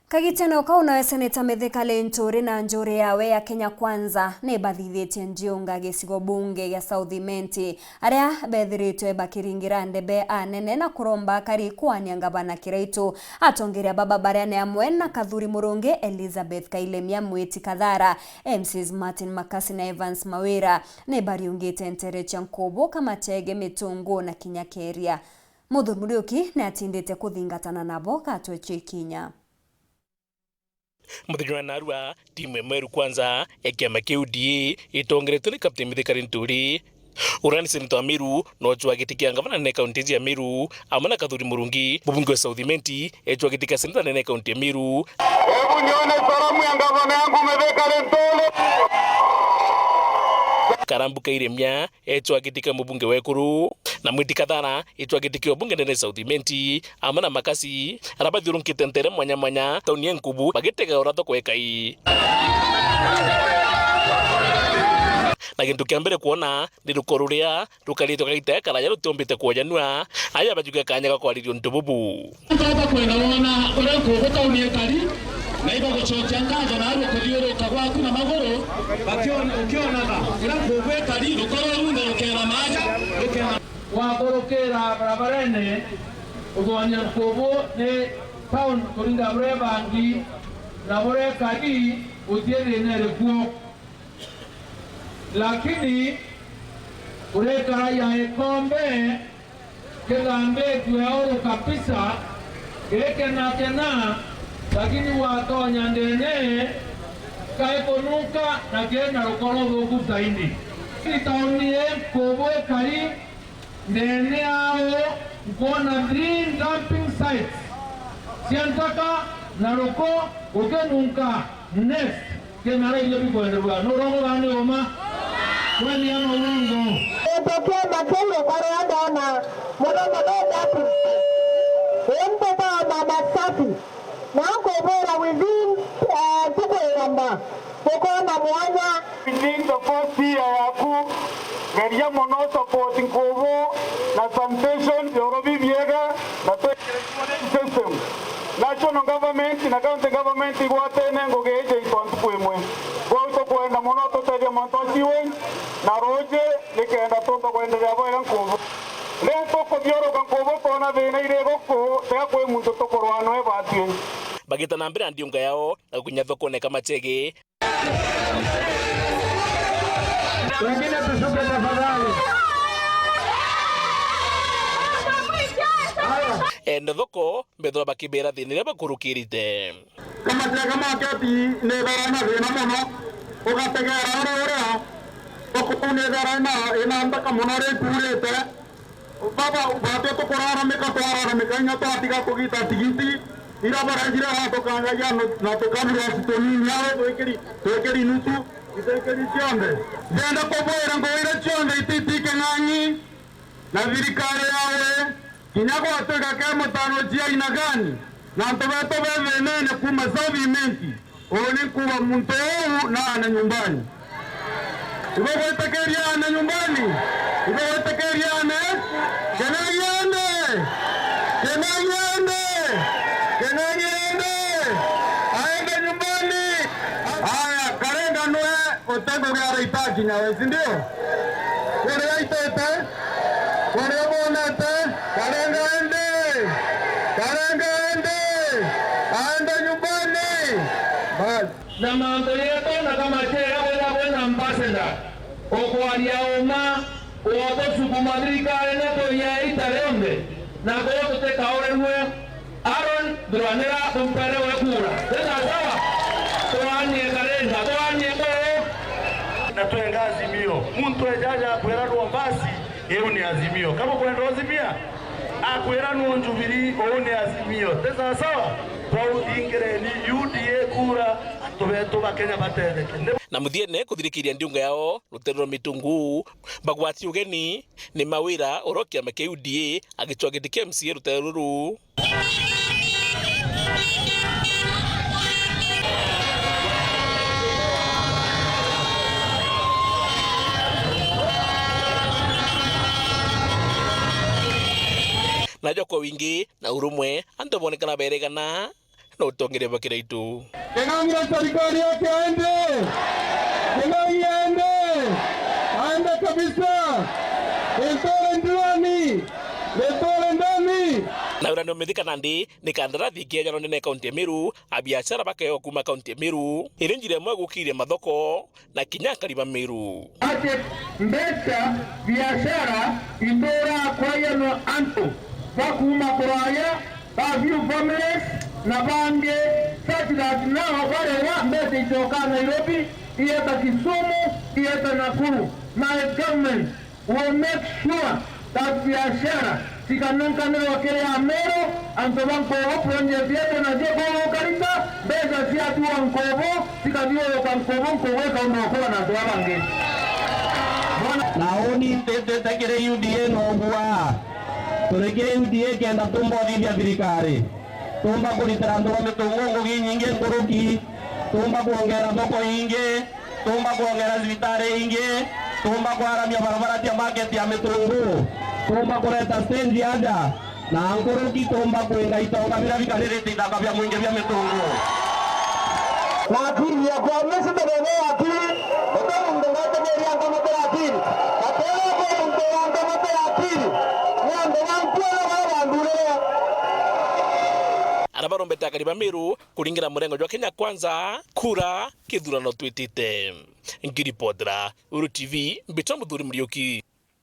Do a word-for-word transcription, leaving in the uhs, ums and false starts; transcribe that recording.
Kagitene o kau nawe Seneta Mithika Linturi na njuri yawe ya Kenya Kwanza ni bathithitie ndiunga gicigo bunge gia South Imenti, aria bethiritwe bakiringira ndebe anene na kuromba akari kwania ngavana Kiraitu. Atongeria baba baria ni amwe na Kathuri Murungi, Elizabeth Kailemia, Mwiti Kathara, M Cs Martin Makasi na Evans Mawira. Ni bariungite ntere cia Nkubu, Kamatege, Mitungu na kinya Keria. Muthu Muriuki ni atindite kuthingatana nabo gatwe cia ikinya. Muthenya wa narua, timu ya Meru Kwanza ya kiama kia U D A itongeretwe ni Captain Mithika Linturi, uria ni seneta wa Meru na ucwa giti kia ngavana nene kaunti ya Meru, amwe na Kathuri Murungi, mubunge wa South Imenti, ecwa giti kia seneta nene kaunti ya Meru. Hebu nione salamu ya gavana yangu Mithika Linturi. Karambu Kairemia ecwa giti kia mubunge wa Ekuru, na Mwiti Kathara ecwa giti kia ubunge ndene South Imenti, amwe na Makasi, aria bathiurunkite ntere mwanya mwanya tauni ya Nkubu, bagitega uria thoko ikai. Na gintu kia mbere kwona ni ruko ruria rukaritwe kagita karaya rutiombite kwojanua, aja bajuke kanya ga kwariria untu bubu. Ntoba kwenda wona uria Nkubu tauni ikari, na ibagucokia ngatho na arua kuthiuruka gwaku na maguru, bakiona, ukionaga uria Nkubu ikari, rukoro runthe rukera maja, rukera. Wakurukira barabarene, uthwania Nkubu ni town kuringa buria bangi, na buria ikari, utie thina iri kuo. Lakini urikara ya ikombe kithambitue auru kabisa, gikenakena, lakini watonya ndene, kaikununka na kina rukoro ruthuku zaidi. Tauni ii Nkubu ikari, ndene yao nkwona three dumping sites cia ntaka na ruko gukinunka. Next, Kenya Rail bikwenderwa. Ni urongo kana ni uma? Kweli ama urongo? Ito kiama kiu ruko ruria ndona muno muno David. Ii nteto ya mama Safi. Na nkubwira within, eh, ntuku igana, gukoona mwanya. Within the first year yaku, geria mono support Nkubu na sanitation, bioro bibiega, na toilet system. National government na county government igwatene ngugi iji into ntuku imwe. Kwou tukwenda mono tutethia mantu a sewage na ruuji nikenda tumba kwenderea bwega Nkubu. Riria tukuthiuruka Nkubu twona thina iri guku, tiga kwi muntu tukurwaa noe batwi. Bagita na mbere na ndiunga yao na gukinya thokone Kamachege. Wengine tushuke tafadhali. Ene thoko mbethwa bakibera thina iria bakurukirite. Kamachege market ni ithara na thina mono, ugategera uri uria, thoko ni ithara ina, ina nthaka mono ri ikurite. Baba, batwi tukuraramika, twararamika inya twatiga kugita tigiti, ira baragire watukangagia no-, na tukabura tunini awe twikiri, twikiri nusu, itwikiri cionthe. Ndenda kubwira ngugi iria cionthe ititi king'ang'i na thirikari yawe, kinya gwatwika ke mutano cia aina gani, na antu betu be thinene kuuma South Imenti. Uu ni kuuga muntu uu naane nyumbani. Ibo gwitikiria aane nyumbani? Ibo gwitikiria aane? King'ang'i aende! King'ang'i aende! King'ang'i aende! Aende nyumbani! Aya, Karenga nwe utegugira araita kinya we, si ndio? Kuria aitite? Kuria bwonete? Karenga aende! Karenga aende! Aende nyumbani! Basi. Na mantu yetu na Kamachege kwithira kwina ambassador ukwaria uma, utusukuma thirikari na tuiya ita rionthe, na kwou tutikaurirue. Aaron, thuranira tumpere we kura. Ni sawa? Twaanie Karenga, twaanie kuu. Na twenga Azimio. Muntu ejaja akwira rwa basi, iu ni Azimio. Kama kwenda Azimia, akwira nu Jubilee, uu ni Azimio. Ti sawa sawa? Kwou thingireni U D A kura, antu betu ba Kenya batetheke. Ni Na muthiene kuthirikiria ndiunga yao rutere rwa Mitungu, bagwati ugeni ni Mawira uria wa kiama kia U D A agicwa giti kia M C A rutere ruru. Najo kwa wingi na urumwe, antu boonekana beregana, na utongeria bwa kiraitu. King'ang'i na serikali yake aende. King'ang'i aende. Aende kabisa. Mithuri ndani. Mithuri ndani. Na urani wa Mithika nandi ni kandarathi keejanwa ndene ya kaunti ya Meru, abiashara bakeewa kuuma kaunti ya Meru, iri njira imwe gukiiria mathoko na kinya akari ba Meru. Ati mbeca biashara ituraa kwayanwa antu ba kuuma kuraya, ba few families na bangi, such that now barewa mbeca icokaa Nairobi, ieta Kisumu, ieta Nakuru. My government will make sure that biashara cikanenkanirwa kiri Ameru, antu ba Nkubu, project yetu na cio kugukarika, mbeca ciatua Nkubu, cikathiuruka Nkubu, Nkubu ikaumba gukura na antu aba bangi. Bona? Na uni ntitite kiri U D A nobua. Turi kiri U D A kenda tumba uthithia thirikari. Tumba kuritira antu ba Mitungu ngugi inyingi nkuruki. Tumba kwongera thoko ingi. Tumba kwongera cibitari ingi, tumba kwaramia barabara cia market ya Mitungu, tumba kureta stage ya nja, na nkuruki tumba kwinga itonga biria bikaririte ithaka bia mwingi bia Mitungu. Na akili ya kwa mesi mbere ya akili, uta muntu ngategeria nkamatera akili. Atera kwa muntu nkamatera akili. Ni antu ba nkuona bara bandurire. Ara barombete akari ba Meru kuringana na murengo jwa Kenya Kwanza, kura kithurano twitite. Ngiripotera Uru T V, mbitwa Muthuri Muriuki.